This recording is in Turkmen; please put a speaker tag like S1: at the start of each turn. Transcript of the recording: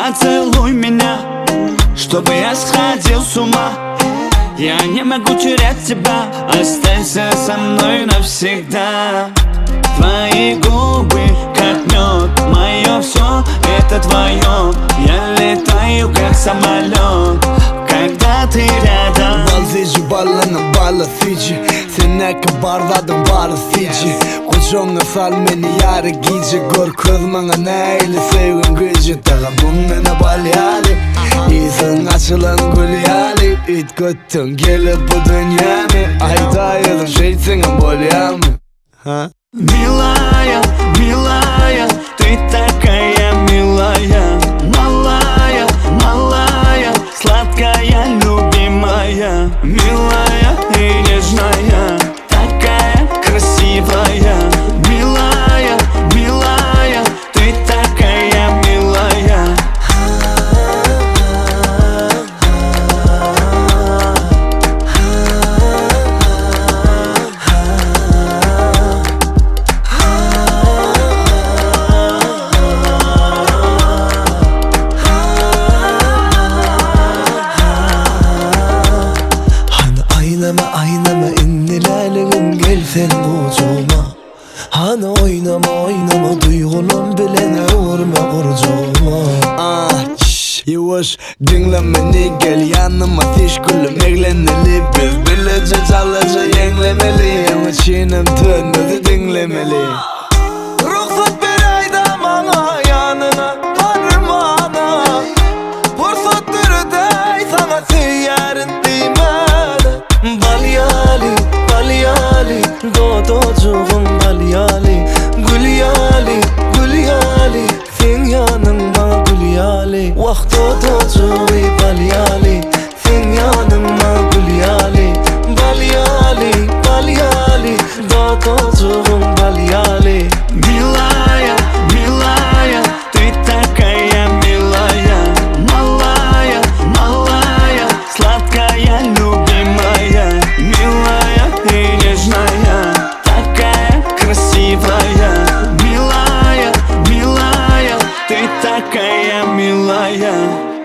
S1: Поцелуй меня, чтобы я сходил с ума. Я не могу терять тебя, останься со мной навсегда. Твои губы, как мед, мое все это твое. Я летаю, как самолет, когда ты рядом.
S2: Bal süýji ballanyň baly süýji Sendäki bar zadyň bary süýji Gujagyňa sal meni ýary gije Görkez maňa nähili söýgiň güýji Tagamyň meni bal ýaly Ysyň açylan gül ýaly Üýtgetdiň gelip bu dünýämi Aýdaý özüň şeýtseňem bolýamy Ha?
S1: Милая, милая, ты такая милая. Малая, малая, сладкая, любимая. Милая и нежная, такая красивая. Милая, милая, ты такая милая.
S2: Hany aýnama aýnama indi läligim gel sen gujagyma Hany oýnama oýnama duýgulam bilen öwürme gurjagyma Ah çş ýuwaş diňle meni gel ýanyma süýş gülüm egleneli biz bileje çalaja ýeňlemeli Oň üçinem dönmezi diňlemeli Rugsat beräýdä maňa ýanyňa barmana Pursat döredäý saňa söýýärin diýmäne Bal ýaly, bal ýaly, dodajygym bal ýaly Gül ýaly, gül ýaly, seň ýanyň maňa gül ýaly Wah dodajygy bal ýaly, seň ýanyň maňa gül ýaly Bal ýaly, bal ýaly, dodajygym bal ýaly
S1: Милая, милая, ты такая милая. Малая, малая, сладкая, любимая. Милая и нежная, такая красивая. Милая, милая, ты такая милая.